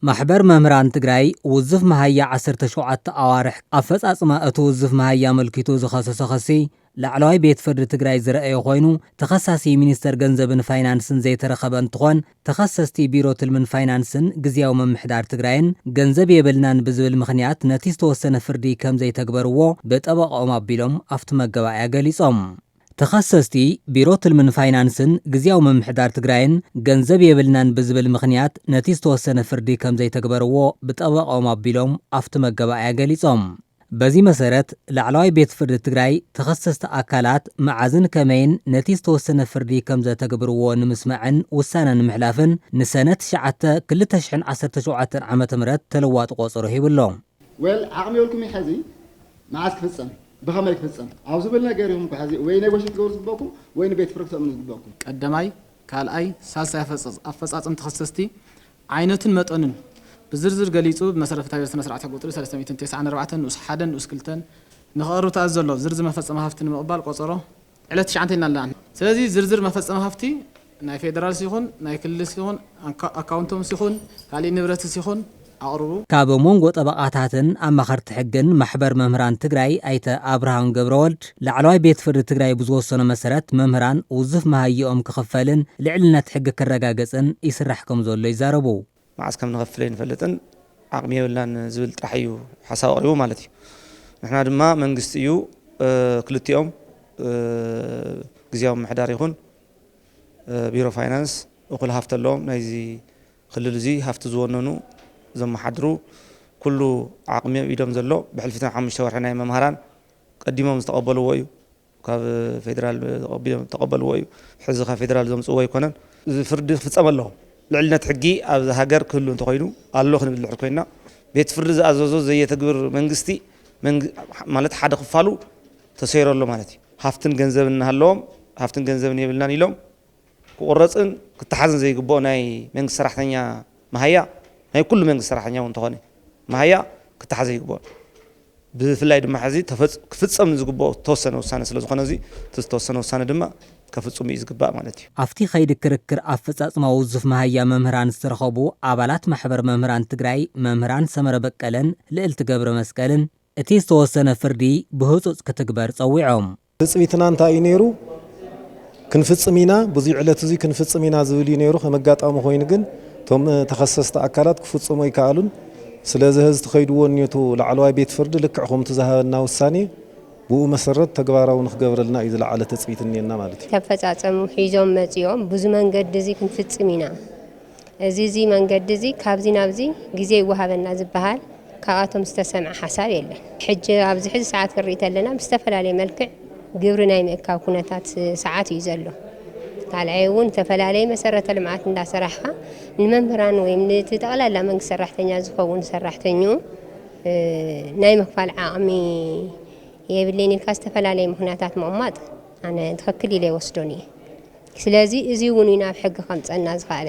ማሕበር መምህራን ትግራይ ውዝፍ መሃያ ዓሰርተ ሸውዓተ ኣዋርሕ ኣፈጻጽማ እቲ ውዝፍ መሃያ ኣመልኪቱ ዝኸሰሶ ክሲ ላዕለዋይ ቤት ፍርዲ ትግራይ ዝረኣየ ኮይኑ፣ ተኸሳሲ ሚኒስተር ገንዘብን ፋይናንስን ዘይተረኸበ እንትኾን፣ ተኸሰስቲ ቢሮ ትልምን ፋይናንስን ግዝያዊ ምምሕዳር ትግራይን ገንዘብ የብልናን ብዝብል ምኽንያት ነቲ ዝተወሰነ ፍርዲ ከም ዘይተግበርዎ ብጠበቃኦም ኣቢሎም ኣብቲ መገባእያ ገሊጾም። ተኸሰስቲ ቢሮ ትልምን ፋይናንስን ግዝያዊ ምምሕዳር ትግራይን ገንዘብ የብልናን ብዝብል ምኽንያት ነቲ ዝተወሰነ ፍርዲ ከም ዘይተግበርዎ ብጠበቃኦም ኣቢሎም ኣብቲ መገባእያ ገሊጾም። በዚ መሰረት ላዕለዋይ ቤት ፍርዲ ትግራይ ተኸሰስቲ ኣካላት መዓዝን ከመይን ነቲ ዝተወሰነ ፍርዲ ከም ዘተግብርዎ ንምስማዕን ውሳነ ንምሕላፍን ንሰነ ትሽዓተ ክልተ ሽሕን ዓሰርተ ሸውዓተን ዓመተ ምህረት ተለዋጢ ቆጸሮ ሂቡ ኣሎ። ወል ዓቕሚ የብልኩም እዩ። ሕዚ መዓዝ ክፍጸም፣ ብኸመይ ክፍጸም ኣብ ዝብል ነገር ኢኹም እኮ ሕዚ ወይ ኔጎሽት ክትገብሩ ዝግበኩም ወይ ንቤት ፍርዲ ክተእምኑ ዝግበኩም። ቀዳማይ፣ ካልኣይ፣ ሳልሳይ ኣፈጻጽ- ኣፈጻጸም ተኸሰስቲ ዓይነቱን መጠኑን ብዝርዝር ገሊጹ ብመሰረት ፍትሐብሔር ስነ ስርዓት ሕጊ ቁጽሪ ሰለስተ ሚእትን ተስዓን ኣርባዕተን ንኡስ ሓደን ንኡስ ክልተን ንኸቐርብ ተኣዚዙ ዘሎ ዝርዝር መፈጸሚ ሃፍቲ ንምቕባል ቆጸሮ ዕለት ትሽዓተ ኢና ኣለና። ስለዚ ዝርዝር መፈጸሚ ሃፍቲ ናይ ፌደራልስ ይኹን ናይ ክልልስ ይኹን ኣካ- ኣካውንቶምስ ይኹን ካሊእ ንብረትስ ይኹን ኣቕርቡ። ካብ መንጎ ጠበቓታትን ኣማኸርቲ ሕግን ማሕበር መምህራን ትግራይ ኣይተ ኣብርሃም ገብረወልድ፣ ላዕለዋይ ቤት ፍርዲ ትግራይ ብዝወሰኖ መሰረት መምህራን ውዙፍ መሃይኦም ክኽፈልን ልዕልነት ሕጊ ክረጋገጽን ይስራሕ ከም ዘሎ ይዛረቡ። መዓስ ከም ንኸፍል ኣይንፈልጥን፣ ዓቕሚ የብልናን ዝብል ጥራሕ እዩ ሓሳብ ኣቕሪቡ ማለት እዩ። ንሕና ድማ መንግስቲ እዩ፣ እ፣ ክልቲኦም፣ እ፣ ግዝያዊ ምምሕዳር ይኹን፣ እ፣ ቢሮ ፋይናንስ እኹል ሃፍቲ ኣለዎም። ናይዚ ክልል እዚ ሃፍቲ ዝወነኑ፣ ዘመሓድሩ፣ ኩሉ ዓቕሚ ኣብ ኢዶም ዘሎ፣ ብሕልፊ እተን ሓሙሽተ ወርሒ ናይ መምሃራን ቀዲሞም ዝተቐበልዎ እዩ። ካብ ፌደራል ተቐቢሎም ዝተቐበልዎ እዩ። ሕዚ ካብ ፌደራል ዘምፅዎ ኣይኮነን። እዚ ፍርዲ ክፍፀም ኣለዎ። ልዕልነት ሕጊ ኣብዚ ሃገር ክህሉ እንተኾይኑ፣ ኣሎ ክንብል ድሕር ኮይንና፣ ቤት ፍርዲ ዝኣዘዞ ዘየተግብር መንግስቲ፣ መንግ-፣ ማለት ሓደ ክፋሉ ተሰይሩ ኣሎ ማለት እዩ። ሃፍትን ገንዘብን እናሃለዎም፣ ሃፍትን ገንዘብን የብልናን ኢሎም ክቑረፅን ክተሓዝን ዘይግብኦ ናይ መንግስቲ ሰራሕተኛ መሃያ፣ ናይ ኩሉ መንግስቲ ሰራሕተኛ እውን እንተኾነ መሃያ ክተሓዝ ኣይግብኦን። ብፍላይ ድማ ሕዚ ተፈፅ-፣ ክፍፀም ዝግብኦ ዝተወሰነ ውሳነ ስለ ዝኾነ፣ እዚ እቲ ዝተወሰነ ውሳነ ድማ ከፍፅሙ እዩ ዝግባእ ማለት እዩ። ኣብቲ ከይዲ ክርክር ኣፈፃፅማ ውዙፍ መሃያ መምህራን ዝተረኸቡ ኣባላት ማሕበር መምህራን ትግራይ መምህራን ሰመረ በቀለን ልእልቲ ገብረ መስቀልን እቲ ዝተወሰነ ፍርዲ ብህፁፅ ክትግበር ፀዊዖም። ትፅቢትና እንታይ እዩ ነይሩ? ክንፍፅም ኢና፣ ብዙይ ዕለት እዙይ ክንፍፅም ኢና ዝብል እዩ ነይሩ። ከም ኣጋጣሚ ኮይኑ ግን እቶም ተኸሰስቲ ኣካላት ክፍፅሙ ኣይከኣሉን። ስለዚ ሕዚ ተኸይድዎ እኒቱ ላዕለዋይ ቤት ፍርዲ ልክዕ ከምቲ ዝሃበና ውሳኔ ብኡ መሰረት ተግባራዊ ንክገብረልና እዩ ዝለዓለ ትፅቢት እኒኤና ማለት እዩ። ተፈፃፀሙ ሒዞም መፂኦም ብዙ መንገዲ እዚ ክንፍፅም ኢና። እዚ እዚ መንገዲ እዚ ካብዚ ናብዚ ግዜ ይወሃበና ዝበሃል ካብኣቶም ዝተሰምዐ ሓሳብ የለን። ሕጂ ኣብዚ ሕዚ ሰዓት ክንርኢ ተለና ብዝተፈላለየ መልክዕ ግብሪ ናይ ምእካብ ኩነታት ሰዓት እዩ ዘሎ። ካልኣይ እውን ዝተፈላለየ መሰረተ ልምዓት እንዳሰራሕካ ንመምህራን ወይም ነቲ ጠቕላላ መንግስቲ ሰራሕተኛ ዝኸውን ሰራሕተኝኡ ናይ ምኽፋል ዓቕሚ የብለይን ኢልካ ዝተፈላለየ ምኽንያታት ምቕማጥ ኣነ ትኽክል ኢለ ኣይወስዶን እየ። ስለዚ እዚ እውን እዩ ናብ ሕጊ ከምፀና ዝኸኣለ።